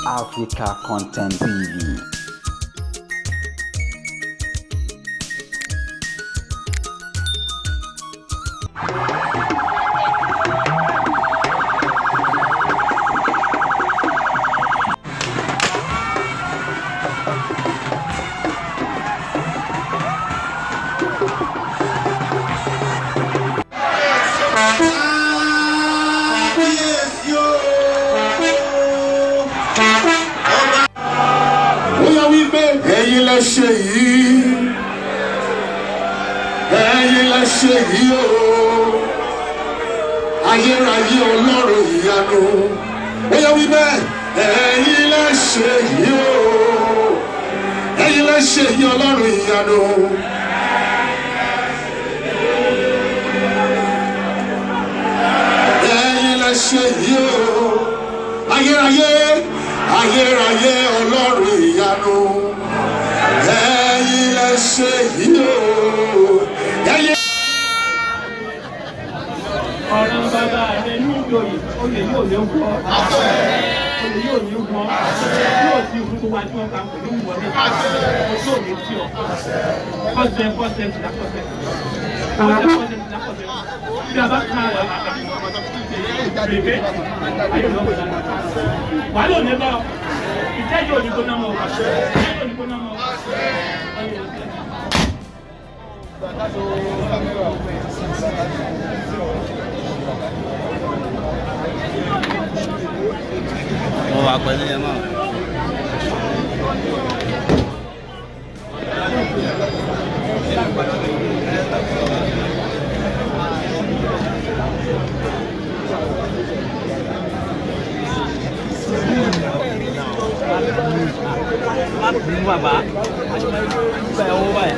Africa Content TV. Kábíyèsí o. Ó yá wípé ẹ̀yin lẹ ṣe yìí, ẹ̀yin lẹ ṣe yìí o, ayérayé Ọlọ́run ìyanu. Ó yá wípé ẹ̀yin lẹ ṣe yìí o, ẹ̀yin lẹ ṣe yìí, Ọlọ́run ìyanu. Ẹ̀yin lẹ ṣe yìí o, ayérayé, ayérayé Ọlọ́run ìyanu, ẹ̀yin lẹ ṣe yìí o, ẹ̀yin. Ọ̀ràn bàbá rẹ ní ìjòyè, oyè yóò ní wọ́, oyè yóò ní wọ́, yóò sí fún gbogbo àti wọn kà kò ní wọlé, ojú ò ní tí ọ. Kọ́sẹ̀ kọ́sẹ̀ tìlá kọ́sẹ̀ kọ́sẹ̀ kọ́sẹ̀ tìlá kọ́sẹ̀ bí a bá ká bèbè ayé lọ́wọ́ wà á lò ní bá ọ ìtẹ́jú òní gbóná mọ́, ìtẹ́jú òní gbóná mọ́. Mo wà pẹ̀lú yẹn náà. Má bínú bàbá, gba ẹ̀wọ̀n báyìí.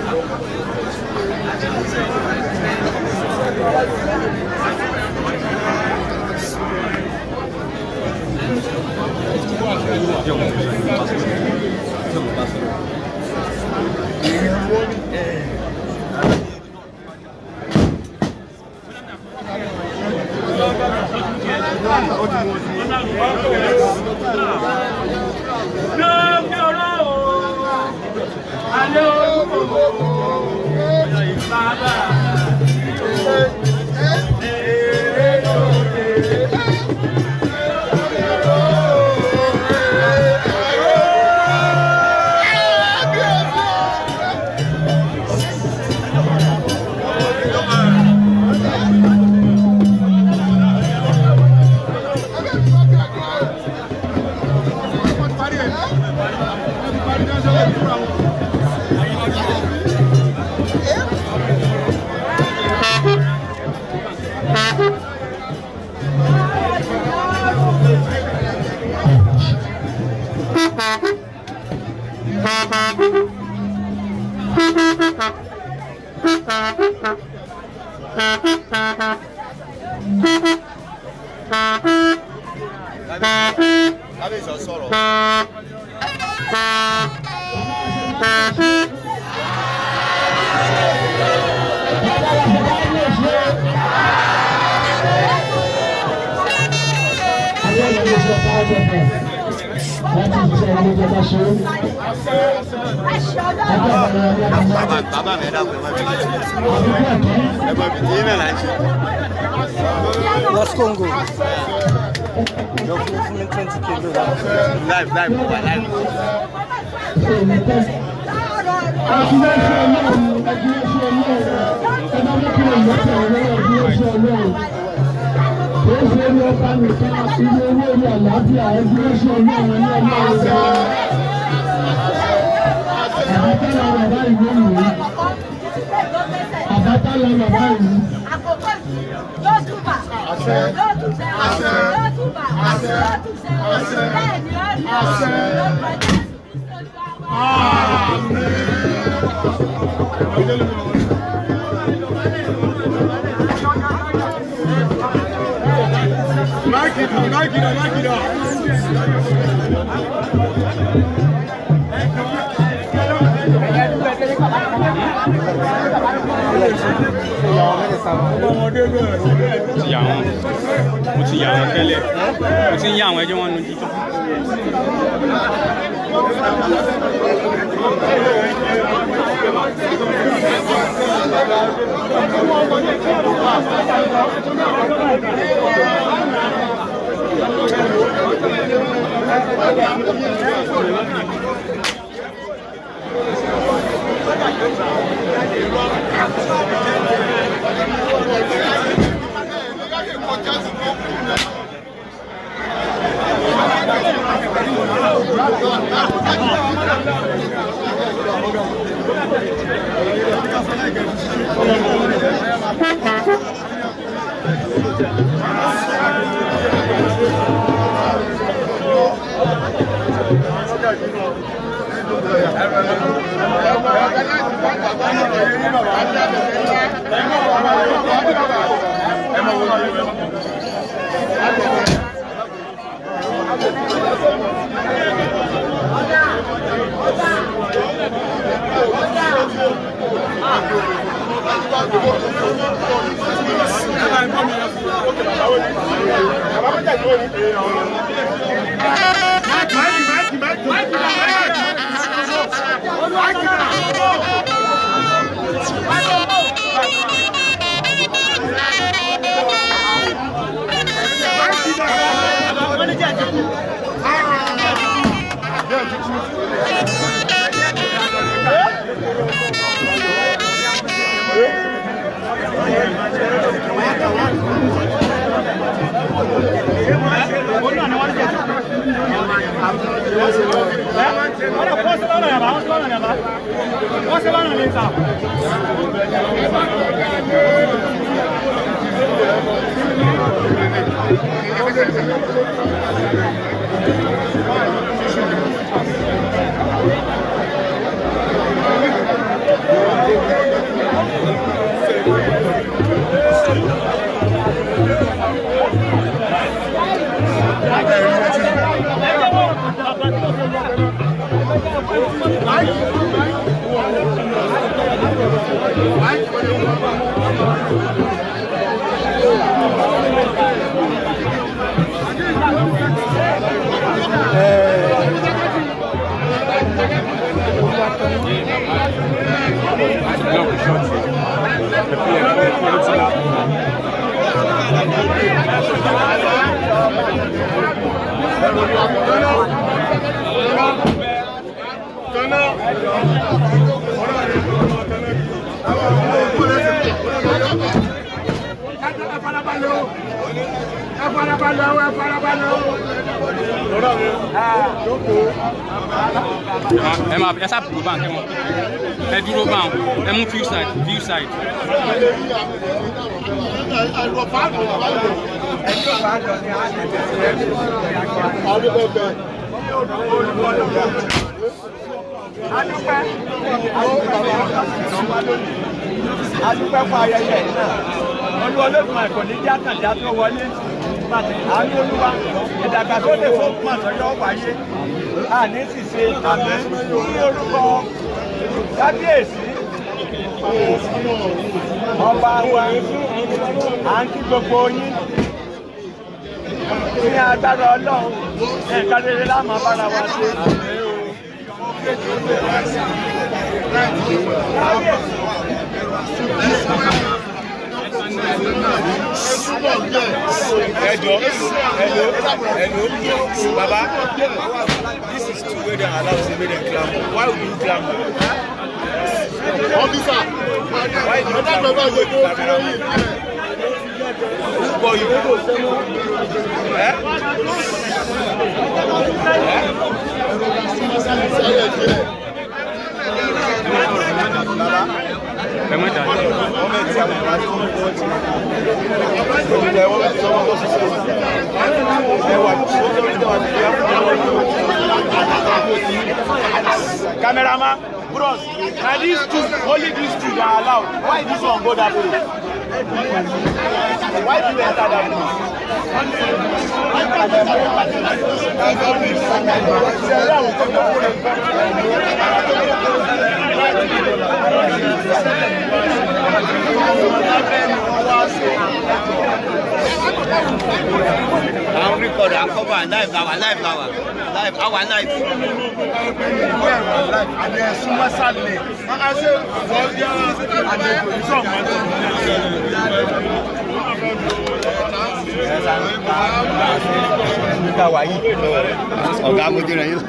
Lókè ọ̀rọ̀ o, alẹ́ olúwo, bàbá èrè lóde. Kábíyèsí ọ sọ̀rọ̀. Bàbá bàbá mi, ẹ dákun, ẹ má bínú. Ẹ má bínú, yín náà là ń ṣe. Los Congo. Yọ fún mi 20K lóra. Live live mo wà live. Àbátálá bàbá ìlú. Àkókò yìí yóò túbà, yóò túbà, yóò túbà, yóò túbà, bẹ́ẹ̀ ni ó rí lórúkọ Jésù Kristi Olúwa wa. Ọmọdé bẹ̀rẹ̀. Ti yà wọ́n, mo ti yà wọ́n tẹ́lẹ̀, mo ti ń yà àwọn ẹjọ́ wọn nu jíjọ́. Ẹ máa ẹ sáà dúró bá ń kẹ́ wọn, ẹ dúró bá ń, ẹ mú view side, view side. Adúpẹ́ fún ayẹyẹ yìí náà. Olúwa Olódùmarè kò ní já kànjá tó wọlé. Àánú Olúwa ìdàgbàsókè fún Ògbómọ̀ṣọ́ wáyé. Àní sì ṣe àmì ní orúkọ kábíyèsí ọba wa, à ń kí gbogbo yín ní agbára Ọlọ́run, nǹkan rere la máa bára wa ṣe. Ẹjọ, ẹlò, ẹlò, baba, this is to where they allow say make dem clamor. Why would you clamor? Officer, Why do you clamor? Who call you? Eh? Ẹ má dàgbà. Cameraman, bros, na these two, only these two dey allowed. Why this one go that place? Why do you enter that place? I'm recording, I'm covering live now, live now, live, our live. Ọ̀gá mo dìrẹ̀ yín.